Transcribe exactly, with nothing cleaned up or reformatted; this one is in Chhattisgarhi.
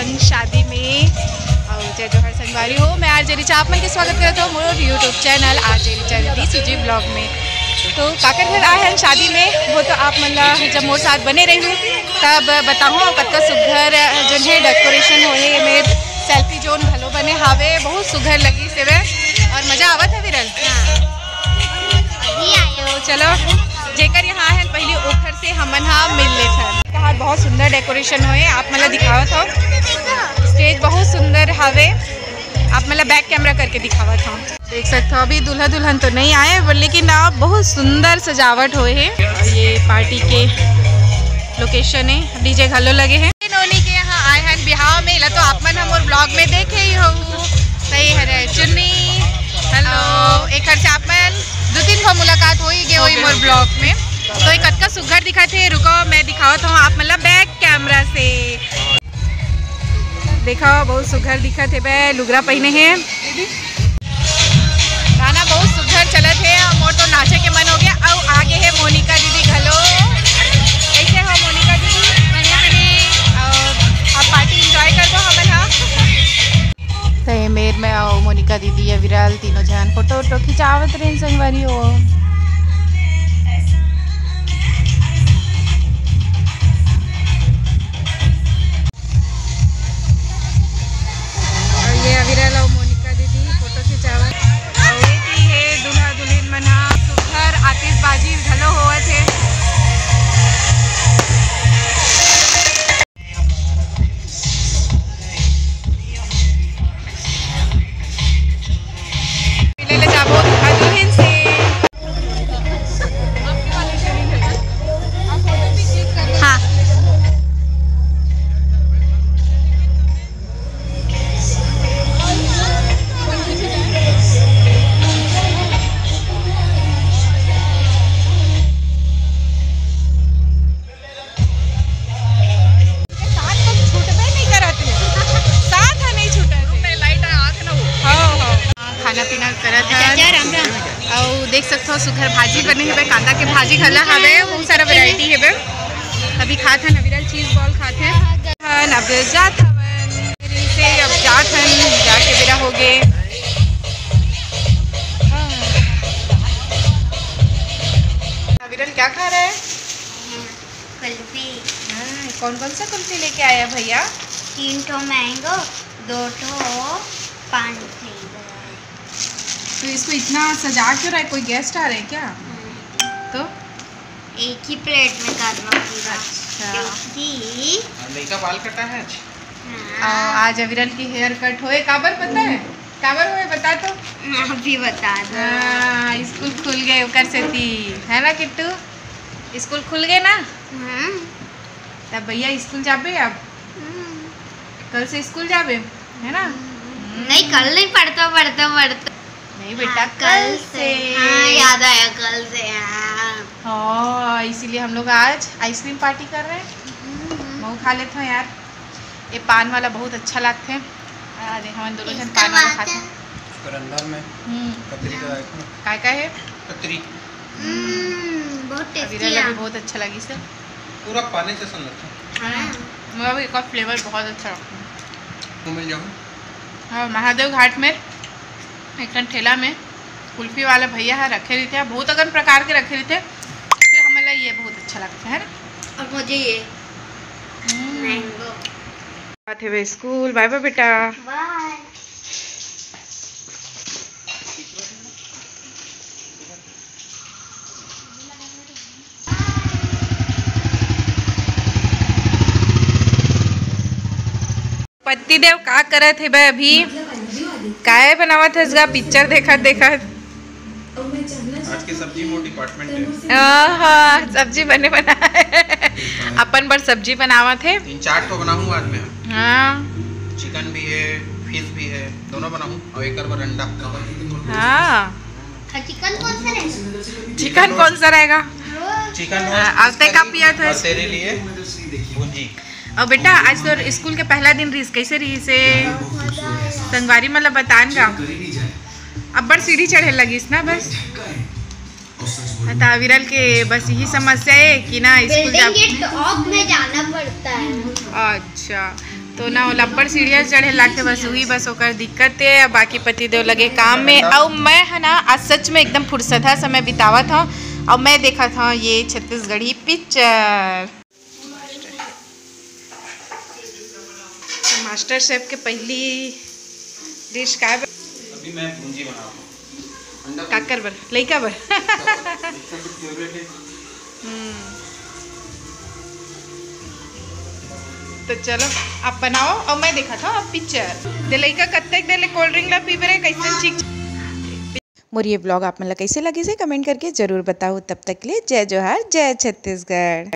शादी में। अउ जय जोहार संगवारी हो, मैं आरजे रिचा आप मन के स्वागत करत हूँ मोर YouTube channel RJ Richa DCG blog में। तो काकर घर आए हैं शादी में, वो तो आप मन ला जब मोर साथ बने रही तब बताहूँ। कतका सुघर जो है डेकोरेशन होए हे, मेर सेल्फी जोन घलो बने हावे, बहुत सुघर लगिस हेवे और मजा आवत है विरल। अभी आया। तो चलो, जेकर यहाँ है पहली ओखर से हमन हा मिल लेथन। कहा बहुत सुंदर डेकोरेशन होए, आप मन ला दिखावत हूँ। स्टेज बहुत सुंदर हावे, आप मन ला बैक कैमरा करके दिखावत हूँ। देख सकते हो अभी दूल्हा दुल्हन तो नहीं आए, पर लेकिन आप बहुत सुंदर सजावट होए है। और ये पार्टी के लोकेशन है, डीजे घलो लगे हैं। नोनी के यहाँ आए हैं बिहाव में, ला तो आप मन हमर ब्लॉग में देखे ही हो। सही है रे चुन्नी, हेलो। एकर से आप मन दो तीन गो मुलाकात हो ही गए होई मोर ब्लॉग में। तो एक कतका सुघर दिखत हे, रुको मैं दिखावत हूँ आप मन ला बैक कैमरा से। देखा बहुत सुघर दिखत हे बे, लुगरा पहने हे। गाना बहुत सुघर चलत हे, मोर तो नाचे के मन हो गया। अउ आगे है मोनिका दीदी घलो। कैसे हो मोनिका दीदी? बढ़िया बने। और आप पार्टी एंजॉय करबो हमन हा। तो ये मेर में अउ मोनिका दीदी या विराल तीनों जन फोटो वोटो खिंचावत रहे संगवारी हो। और ये अविरल और मोनिका दीदी फोटो खिंचावत। और ये भी है दूल्हा दुल्हन मन हा सुघर आतिशबाजी घलो होवत है। ले ले जाबो दूल्हा दुल्हन से। हाँ। साथ तो छूटबे नहीं करत हे। साथ ह नहीं छूटत हे। लाइट आत हे ना वो। हाँ, हाँ। खाना पीना करत हन। चाचा, राम राम। अउ देख सकथो सुघर भाजी बने हेबे, कांदा के भाजी घला हवे, बहुत सारा वैरायटी हेबे। अभी खात हन, अविरल चीज बॉल खात हे। हन, अब जात हवन। फिर से अब जात हन, जाके बेरा हो गे। अविरल क्या खा रहा है? कुल्फी। हाँ, कौन कौन सा कुल्फी लेके आया भैया? तीन ठो मैंगो, दो ठो पान फ्लेवर। तो इसको इतना सजा क्यों रहा है? कोई गेस्ट आ रहे हैं क्या? हम्म। तो एक ही प्लेट में करना पूरा। अच्छा। क्योंकि और लड़का बाल कटा है आज। हाँ। आज अविरल की हेयर कट होए, काबर पता है? काबर होए बता तो। अभी बता दो। हाँ, स्कूल खुल गए ओकर सेती, है ना किट्टू? स्कूल खुल गए ना? हम्म। तब भैया स्कूल जाबे अब? हम्म। कल से स्कूल जाबे, है ना? हम्म। नहीं, कल नहीं, पढ़ता, पढ़ता, पढ़ता। नहीं बेटा, हाँ, कल कल से। से। हाँ, याद आया, कल से, हाँ। हाँ, इसीलिए हम लोग आज आइसक्रीम पार्टी कर रहे हैं। हम्म। मऊ खा लेते हैं यार। ये पान वाला बहुत अच्छा लागथे। आ, देख, हमन दोनों जन किसका पान वाला बात खाते है? हैं। इसको अंदर में हम्म। कतरी का है ना? काय का है? कतरी। हम्म, बहुत अभी टेस्टी रला है। भी बहुत अच्छा लगी से। पूरा पानी से सन लगता है। हाँ। मोला भी एकर फ्लेवर बहुत अच्छा लगता है। वो मिल जाओ। हाँ, महादेव घाट में एक ठन ठेला में कुल्फी वाला भैया ह रखे रहिथे, बहुत अकन प्रकार के रखे रहिथे, फिर हमन ला ये बहुत अच्छा लगता है ना। और मुझे ये हम्म। मैंगो। आथे वे स्कूल, बाय बाय बेटा। बाय। पति देव का करत हे बे अभी? काय बनावत हस गा पिक्चर देखत देखत? आज के सब्जी मोर डिपार्टमेंट है। आहा, सब्जी बने बनाए। अपन बर सब्जी बनावत हे। तीन चार ठो बनाहूँ आज मैं। हाँ। चिकन भी है, फिश भी है, दोनों बनाहूँ और एक बार अंडा। हाँ। चिकन कौन सा रहेगा? चिकन कौन सा रहेगा? Chicken roast. हाँ, अब ते का पिया था? और तेरे लिए भुंजी। और बेटा, आज तो स्कूल के पहला दिन रहीस, कैसे रहीस हे? संगवारी मन ला बतान गा। अब्बड़ सीढ़ी चढ़े लगिस ना बस। हाँ, त विरल के बस यही समस्या है कि ना स्कूल जा बिल्डिंग के टॉप में जाना पड़ता है। अच्छा, तो ना ओला अब्बड़ सीढ़िया चढ़े लागथे, बस उही बस ओकर दिक्कत हे। अब बाकी पति देव लगे काम में, अउ मैं ह ना आज सच में एकदम फुर्सत ह समय बितावत हव, अउ मैं देखत हव ये छत्तीसगढ़ी पिक्चर। मास्टर शेफ के पहली डिश का बा? अभी मैं भुंजी बना रहा हूँ। काकर बर, लइका बर। हम्म। तो चलो, आप बनाओ अउ मैं देखत हव अब पिक्चर। दे लइका कत्तेक देर ले कोल्ड ड्रिंक ला पीबे रे, कइसन चीज। मोर ये ब्लॉग आप मन ला कइसे लगिस हे, कमेंट करके जरूर बताओ। तब तक के लिए जय जोहार, जय छत्तीसगढ़।